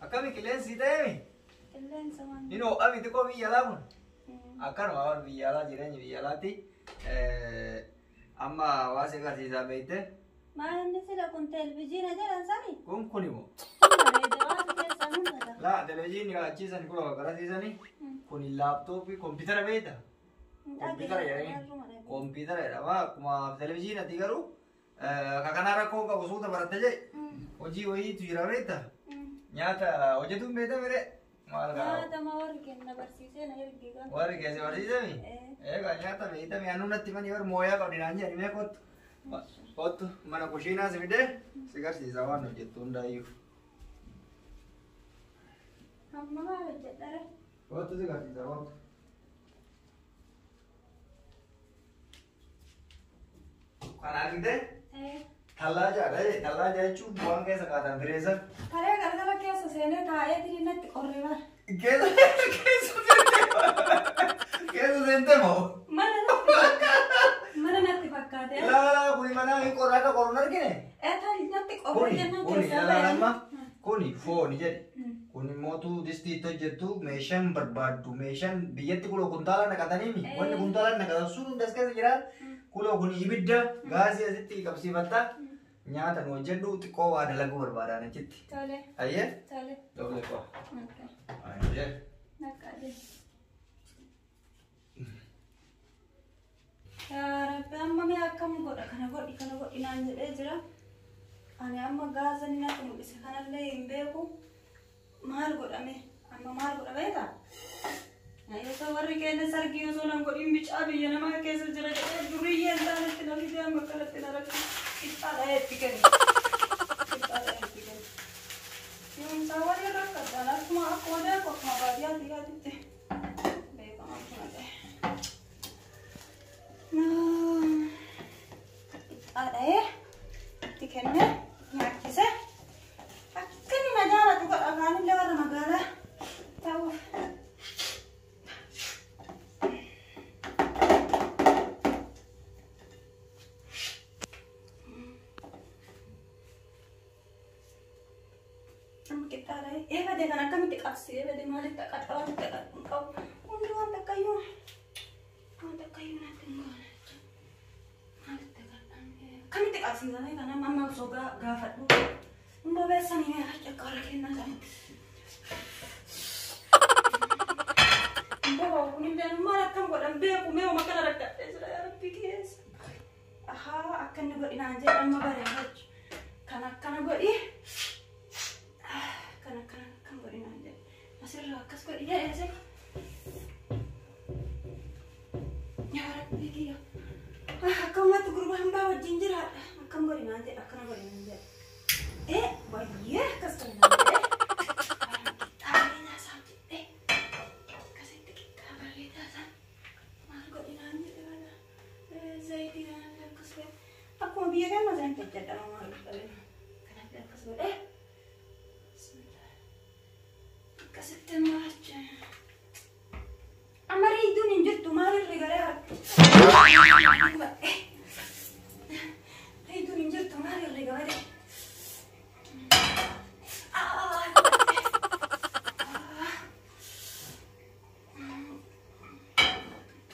Akkami qilleensi ta'eemi? Qilleensa waan. Inni ho'a miti koo biyya alaa kun? Akkanuma waan biyya alaa jireenya biyya alaatti. Amma waa si agarsiisaa beekte. Maal inni sila kun televizyiina jedhan sani? Kun kun immoo. Bareeda waan keessaa mul'ata. Laa televizyiinni achiisani kun agarsiisani. Kun laaptooppii kompiitara beekta? Kompiitara jedhanii. Kompiitara jedhama. Akkuma televizyiinati garuu ka kanaa rakkoo qabu suuta baratte jedhe. Hojii wayiitu jira beekta? Nyaata hojjetuun beekta miree? Maal kaa? Nyaata ma warri kenna barsiisee na erge gaa. Warri keessa barsiisami? Egaa nyaata beektami anuu natti mani warri mooyaa qabdi naan jedhani mee kottu. Kottu mana kushiinaa si fidee si garsiisa waan hojjettu hundaayyuu. Amma maal hojjedha ree? Kottu si garsiisa kottu. Kana argitee? Tallaajaadha tallaaja jechuun waan keessa kaatan fireessa. Kalee galgala keessa seenee taa'ee tiri natti qorre bara. Keessa keessa seentee keessa seentee moo? Mana natti fakkaate. Mana natti fakkaate. Laa laa kuni mana hin qorra akka qorru hin argine. Tarii natti qorre Kuni jennaan kuni keessaa laa ba'e. amma kuni fooni jedhe. Kuni mootuu distii itti hojjettu meeshaan barbaaddu meeshaan biyyatti kuloo kuntaala naqataniimi wanni kuntaala naqatan sun hunda as keessa jira. Kuloo kuni ibidda gaasii asitti qabsiifatta. Nyaata nu hojjedhu xiqqoo waa dalaguu barbaadan achitti. Tole. Ayyee? Tole. Tole koo. Okay. Ayyee. Naqqaadee. Yaa Rabbi amma mee akkam godha kana godhi kana godhi naan jedhee jira. Ani amma gaaza inni natti mul'ise kanallee hin beeku. Maal godhame amma maal godha beektaa? Osoo warri keenya sargii osoo nan godhin bicaa biyya namaa keessa jira jedhee duriyyee hin taanetti na fidee amma akkanatti na rakkise. Qixxaa dhahee itti kenne. Qixxaa dhahee itti kenne. Yoomsaa waliin rakkadhaan akkuma akkuma beeku akkuma baadiyyaa biyyaatitti beekama akkuma ta'e. Qixxaa dhahee itti kenne nyaachise. Akka inni na jaalatu godha kaanillee warra magaalaa ta'uuf. Amma qixxaa dhahee eebade kan akkamitti qabsi eebade maalitti aqaxa waan itti aqaxu hin qabu. Hundi waan takkayyuu waan takkayyuu natti hin goone. Maalitti aqaxan akkamitti qabsiisanii kan amma amma osoo gaafadhu. Hin bobeessanii mee achi akka warra kennaa sanitti. Hin boba'u kun illee maal akkam godhan beeku mee uma kana rakkadhee jira yaa Rabbi keessa. Ahaa akka inni godhi naan jedhe amma bareeda jechuudha. Kan akkana godhi. Kan akkana akkam godhi naan jedhe. Asirraa akkas godhi jedhe asirra. Yaa Rabbi kiyya. Akkamumatti gurbaa hambaa wajjin jiraadha. Akkam godhi naan jedhe akkana godhi naan jedhe. Baay'ee akkas godhi naan jedhe. Qixxaa bareedaa isaa hojjedhe. Akkasitti qixxaa bareedaa isaa. Maal godhi naan jedhe bala. Zayitii kanallee akkas godhe. Akkuma biyya keenya sanitti hojjedhama maal godhe. Kanallee akkas godhe. Bismillah. Akkasitti maacha. Amma riiduun hin jirtu maalirri garee harka. Riiduun hin jirtu maalirri garee.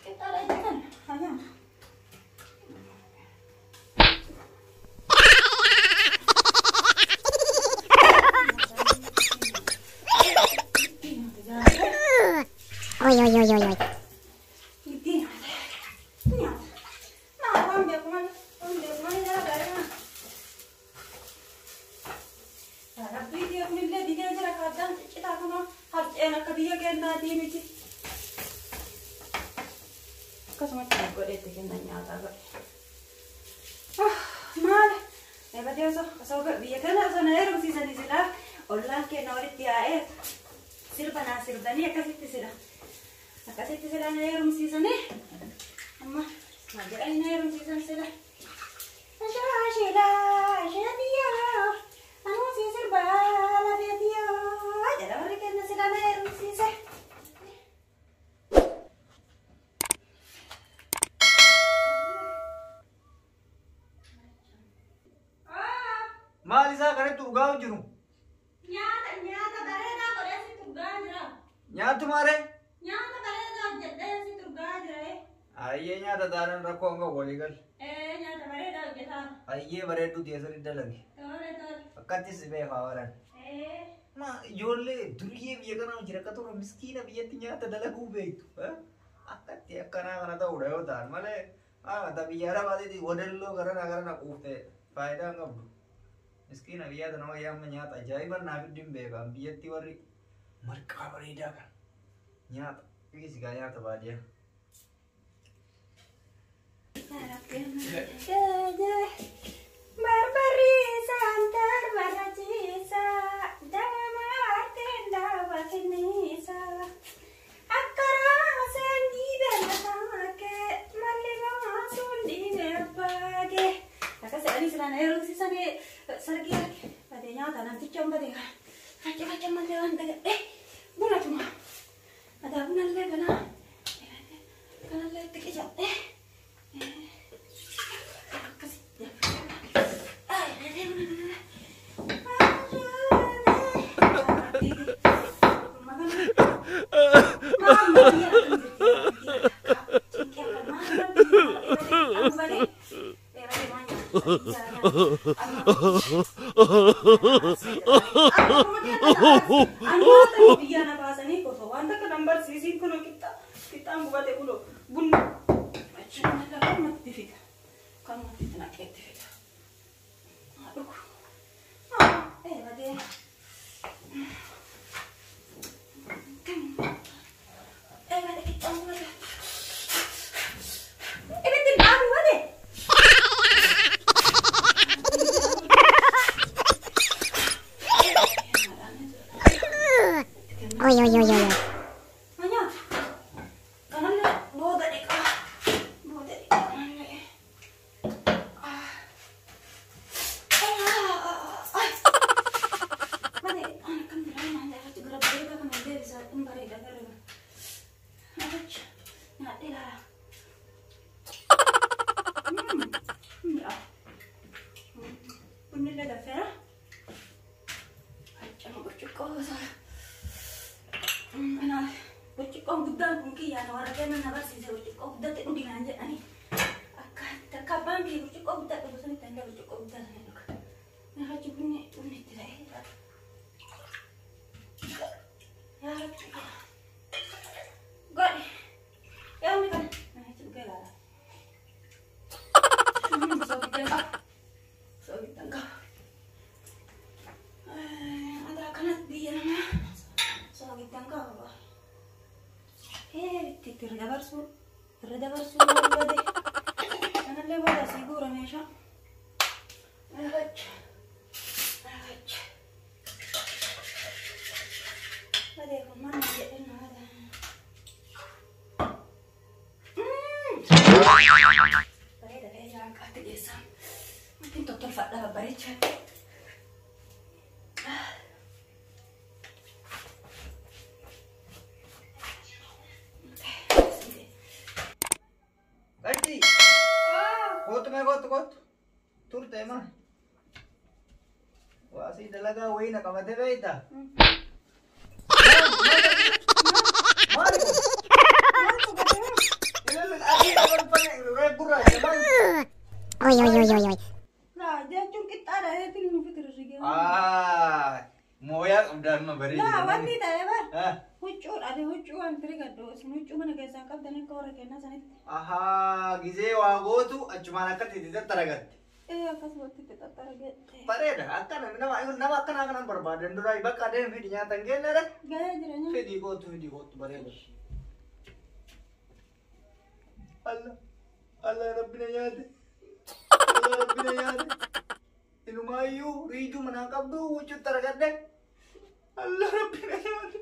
Qixxaadha jechuun haa nyaatu. Oi, oi, oi, oi, oi. Ittiin nyaata. Maal waan beeku malee waan beeku malee jala gaarii maa. Rabbii kunillee didee jira kaaddaan ciccitaa kunoo harceen akka biyya keenyaatii miti. Akkasumatti godheetti kennan nyaataa godhe. Maal? Eebatee osoo osoo biyya kana osoo na heerumsiisanii silaa ollaan keenya walitti yaa'ee sirba naa sirbanii akkasitti sila. Akkasitti sila na heerumsiisanii amma maal jedhanii na heerumsiisan sila. Ashaashilaa ashaatiyyaa anuu si sirbaa lafeetiyyaa jedha warri keenya sila na heerumsiise. Maal isaa kanatti dhugaa jiru? Nyaata nyaata Urgaa jira. Nyaattu maaree? Nyaata bareedaa hojjedhee sitti urgaa jira. Ayyee nyaata taanaan rakkoo hanga walii gal. Nyaata bareedaa hojjetaa. Ayyee bareedduu teessanii dalage. Tole tole. Akkattis si beekaa baran. Ma ijoollee duriyyee biyya kanaa jira akka ture miskiina biyyatti nyaata dalaguu beektu. Akkatti akkanaa kana ta'uudha yoo ta'an malee ta biyya arabaatitti wadalloo garana garana quufte faayidaa hin qabdu. Miskiina biyyaata nama yaamma nyaata ajaa'iba naaf hin beekan biyyatti warri marqaa bareedaa kan nyaata dhiisi gaa nyaata baadiyyaa. Barbariisaan tarbarrachiisa dama maarteen daabatinisa akka raaseen diibee mataakee malli baasuun diibee abbaagee. Akkas jedhanii silaan heerumsiisanii sargii arge badee nyaata namticha hin badee kana faca faca mallee waan dagadhee buna tuma adaa bunallee kanaa kanallee itti qicadhee. Akkasitti. Oi, oi, oi, oi, oi. Kanallee booda dhiqaa. Booda dhiqaa kanallee. Malee waan akkam jira maal irratti gara bareedaa kana deebisa hin bareeda gara. Achi nyaadhee ilaala. Bunni illee danfeera. Achama burcuqqoo sana. Kanaaf burcuqqoon guddaan kun kiyyaan warra kennan na barsiise burcuqqoo guddatti dhugi naan jedhanii akka takka abbaan kee burcuqqoo guddaa dhugu sanitti illee burcuqqoo guddaa sana dhuga. Naafachi bunni bunni itti ta'ee yaa Rabbi godhi yaamni kana naafachi dhugee ilaala. Soogiddan qaba. Soogiddan qaba. Adaa kanatti biyya namaa soogiddan qaba. Itti irra dabarsuu irra dabarsuu barbaade. Kanallee booda asii guura meeshaa. Naafachi. Naafachi. Badee kun maal jedhee na badaa. Bareeda ta'ee jira akkaatti geessaa. Ittiin tottolfadha babbareechaa. Galti. Kootu mee kootu kootu. Turte maa. Waasii dalagaa wayii na qabatee beektaa? Maali kun? Ilaalli adii dabarfame gurraacha maali? Oi, oi, oi, oi, oi. Laa jechuun qixxaadha eetiin nu fitirri rigee. Mooyaa qabdaa amma bareeda. Laa wanni ta'e bar. Huccuudha ati huccuu waan tiri gaddu isin huccuu mana keessaa qabdan akka warra kennaa sanitti. Ahaa gizee waa gootu achumaan akkatti itti tattaragatte. Ee akkasumatti itti xaxxaragette. Bareeda akkana nama nama akkanaa kanan barbaadan duraa bakka adeemu fidi nyaatan kennaadha. Gahee jira nyaata. Fidii kootu fidii kootu bareeda. Allah Allah rabbi na nyaate. Allah rabbi na nyaate. Inumaayyuu riijuu manaa qabdu huccuutti argadhe. Allah rabbi na nyaate.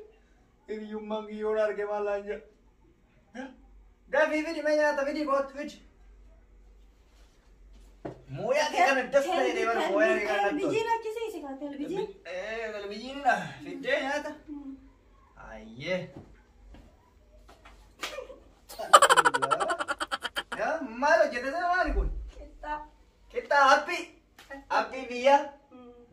Hiriyyummaan kiyyoon arge maal laan jedha. Dafii fidi mee nyaata fidii kootu fidi. Mooyaa kee kana das ta'e deeman mooyaa kee kana natti. Televizyiin achisiisi kaa televizyiin. Ee televizyiinidha fiddee nyaata. Ayyee. Yaa maal hojjete sana maali kun? Qixxaa. Qixxaa haphii. Haphii biyyaa.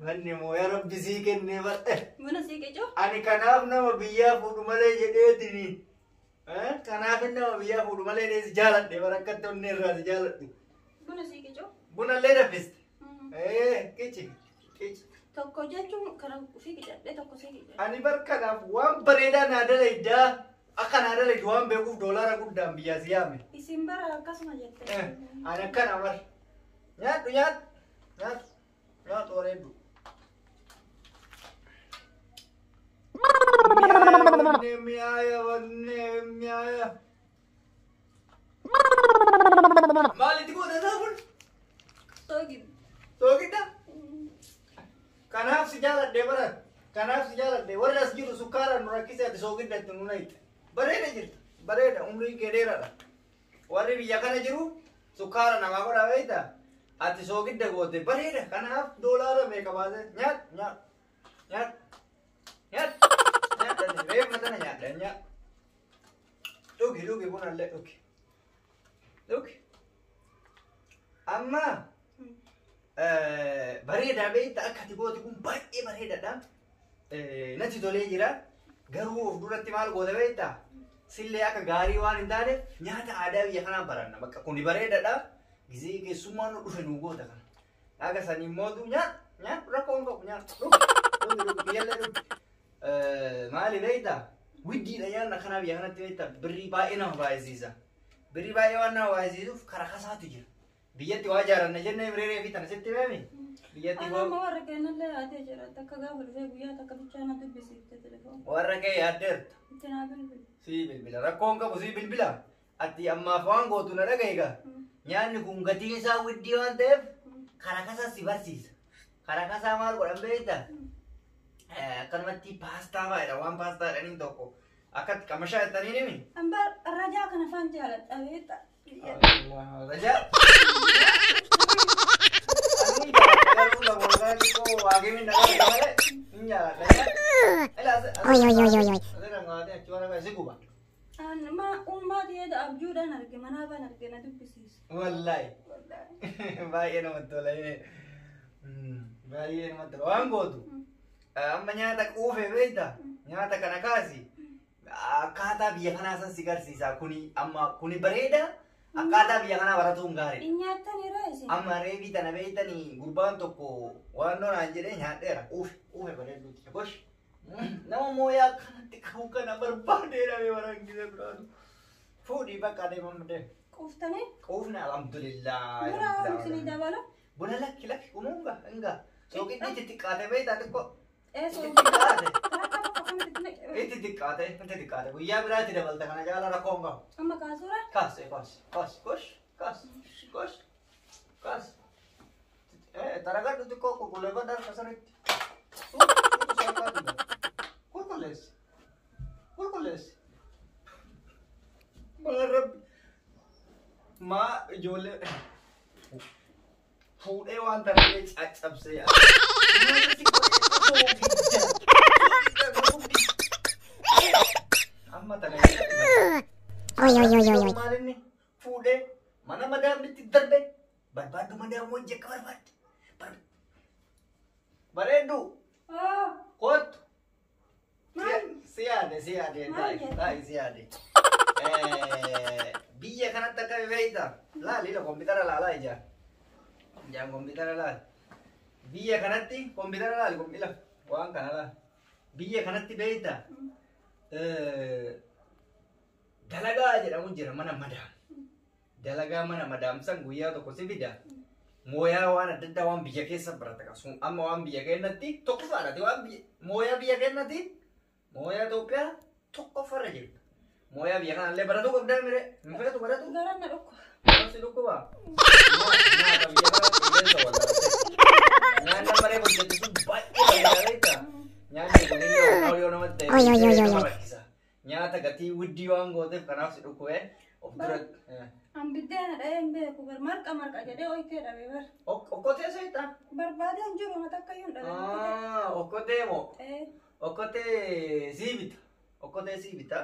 Manni mooyaa rabbi sii kennee badhe. Buna sii qicoo? Ani kanaaf nama biyyaa fuudhu malee jedheetini. Kanaaf nama biyyaa fuudhu malee jedhee si jaaladhe barakkatti onnee irraa si jaaladhu. Buna sii qicoo? Bunallee danfiste. Qici qici. Tokko jechuun kana ofii qicadhee tokko sii qicadhe. Ani bar kanaaf waan bareedaa naa dalaydaa akka naa dalaydu waan beekuuf doolaara guddaan biyyaa si yaame. Isin bara akkasuma jette. Ani akkana bar. Nyaadhu nyaadhu nyaadhu nyaadhu bareeddu. Mi'aaya mi'aaya wanne mi'aaya. Maalitti goota isaa kun? Soogidda. Soogidda? Kanaaf si jaaladhee bara. Kanaaf si jaaladhee warri as jiru sukkaaraan nu rakkisee ati soogidda itti nu naqxe. Bareeda jirta. Bareeda umriin kee dheeraadha. Warri biyya kana jiru sukkaara namaa godhaa beektaa? Ati soogidda goote bareeda. Kanaaf doolaara meeqa baasee nyaadhu nyaadhu nyaadhu nyaadhu nyaadhu reeffa tana nyaadha nyaadhu. Dhugi dhugi bunallee dhugi. Dhugi. Amma bareedaa beektaa akka ati goote kun baay'ee bareedaadha. Natti tolee jira. Garuu of duratti maal goota beektaa? Sillee akka gaarii waan hin taaneef nyaata aadaa biyya kanaa baranna. Bakka kuni bareedaadha. Gizee keessummaan nu dhufe nu goota kana. Akka sanii mootu nyaadhu nyaadhu rakkoo hin qabu nyaadhu. Dhugi dhugi biyyallee dhugi. Maali beektaa? Widdiidha nyaanna kanaa biyya kanatti beektaa? Birrii baay'ee nama baay'isiisa. Birrii baay'ee waan nama baay'isiisuuf karaa kasaatu jira. Biyyatti waa jaaranna jennee reeree fi tana sitti beemi. Biyyatti Ana amma warra kennallee yaadee jira. Takka gaafa dhufee guyyaa takka bichaa na dubbisiifte telefoon. Warra kee yaaddeerta. Itti naa bilbili. Sii bilbila. Rakkoon qabu sii bilbila. Ati ammaaf waan gootu na dhaga'i egaa. Nyaanni kun gatiin isaa widdii waan ta'eef karaa kasaa si barsiisa. Karaa kasaa maal godhan beektaa? Akkanumatti paastaa fa'aadha. Waan paastaa jedhaniin tokko. Akkatti qamashaa jettanii nimi? Hambaa rajaa kana afaan jaaladha beektaa? Rajaa. Oi, oi, oi, oi, oi. Ma ummaati yaada abjuudhaan arge manaabaan arge na dubbisiisa. Wallahi. Wallaahi. Baay'ee namatti tola. Baay'ee namatti tola. Waan gootu. Amma nyaata quufee beektaa? Nyaata kana kaasi. Akkaataa biyya kanaa san si garsiisa. Kuni amma kuni bareeda. Akkaataa biyya kanaa baratuun gaariidha. Hin nyaattan irraa isin. Amma reefii tana beektanii gurbaan tokko waan naan jedhee nyaadheera. Quufe quufe bareeduuti. Gosh. Nama mooyaa akkanatti qabu kana barbaadee dhabee waraan duraatu. Fuudhii bakka deemamu deema. Quuftanii? Quufne alhamdulillah. Buna waan isinii dabala? Buna lakki lakki kunuunga hinga. Soogiddi itti xiqqaate beektaa xiqqoo. Ee Itti soogidda. xiqqaate. Karaa bakka kamitti naqe? Itti xiqqaate itti xiqqaate. Guyyaa biraatti dabalta kana jaala rakkoo hin qabu. Amma kaasuura? Kaas kaas kaas gosh kaas gosh kaas. Taragadhu xiqqoo qulqulleeffadhu harka sirriitti. Qulqulleessi. Qulqulleessi. Maa rabbi. Maa ijoollee fuudhee waan tarree caccabsee. Amma tana. Oi, oi, oi, oi, oi. Maal inni fuudhee mana madaamitti darbe barbaaddu madaam wajji akka barbaadde. Bareeddu Oo. kottu. Maal? Si yaade si yaade Maal taa'i jette? taa'i si yaade. Biyya kanatti akka beektaa laali ila kompiitara laalaa ijaan. Ijaan kompiitara laali. Biyya kanatti kompiitara laali ila waan kana laali. Biyya kanatti beektaa dalagaa jedhamu jira mana madaam. Dalagaa mana madaam san guyyaa tokko si fida. Mooyaa waan adda addaa waan biyya keessa barata qabu. Amma waan biyya keenyatti tokkoffaadha. Waan mooyaa biyya keenyatti mooyaa Itoophiyaa tokkoffaarra jirta. Mooyaa biyya kanallee baratuu qabdaa mire. Hin feetu baratu. Garaan na dhukkuba. Si dhukkuba. Nyaata biyya kana qilleensa wallaalte. Nyaanni baree hojjetu sun baay'ee bareedaa beektaa? Nyaanni kun illee yoo namatti ta'e Oi, oi, oi, oi, nama oi. rakkisa. Nyaata gatii widdii waan gooteef kanaaf si dhukkubee of dura. An biddeena dha'ee hin beeku bar marqa marqa jedhee oyitee dhabe bar. Okkotee seetaa? Barbaadee hin jiru mata akka iyyuu hin dhabe. Okkotee moo? Ee. Okkotee sii bita. Okkotee sii bita.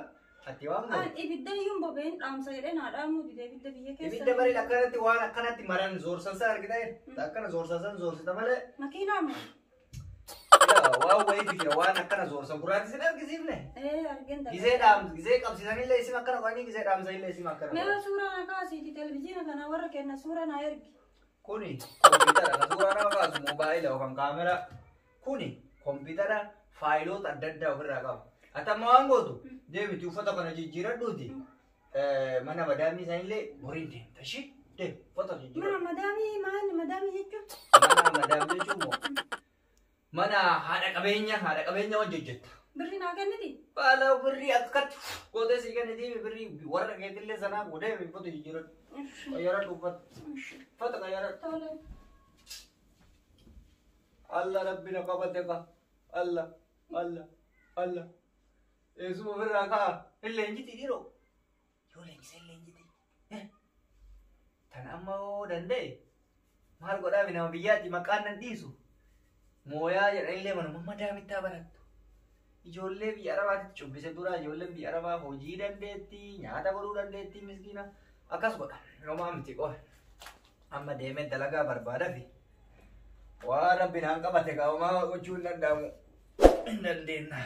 Ati waan An gootu. ibidda iyyuu hin boba'in dhaamsa jedhee naa dhaamuu dide ibidda biyya keessa. Ibidda bareeda akkanatti waan akkanatti maran zoorsan san argitee? Akkana zoorsan san zoorsita malee. Makiinaa moo? Waan wayiitu jira waan akkana zoorsan gurraatti sin argisiifne. Ee argin daga. Gisee dhaam gisee qabsiisanillee isin akkana godhanii gisee dhaamsanillee isin akkana Mee godhan. suuraa na kaasiiti televizyiina kana warra kenna suuraa na ergi. Kuni kompiitara kan suuraa nama kaasu moobaayila yookaan kaameraa. Kuni kompiitara faayiloota adda addaa ofirraa qaba. Ati amma waan gootu deemiti uffata kana jijjiiradhuuti. Mana madaamii isaanillee boriin deemta ishee deem uffata Mana jijjiiradhu. madaamii maal madaamii jechuun? Mana madaamii jechuun moo mana haadha qabeenya haadha qabeenya wajji hojjetta. Birri naa kenniti? Baala birrii akkatti gootee sii kenniti birrii warra keetillee sanaa godhee uffata jijjiiradhu. Qayyaradhu uffata. Uffata qayyaradhu. Tole. Allah rabbi na qabate ka. Allah Allah Allah. Eessuma ofirraa ka'a. Hin leenjiti dhiiroo. Yoo leenjise hin leenjiti. Tan amma hoo danda'e maal godhaa nama biyyaatti maqaan nan dhiisu. Mooyaa jedhanillee manuma madaamittaa barattu. Ijoollee biyya Arabaatti cubbise dura ijoolleen biyya Arabaa hojii dandeetti, nyaata godhuu dandeetti miskiina. Akkas godha. Homaa miti qofa. Amma deemee dalagaa barbaada fi waan rabbi naan qabate kaa homaa gochuu hin danda'amu. Hin dandeenna.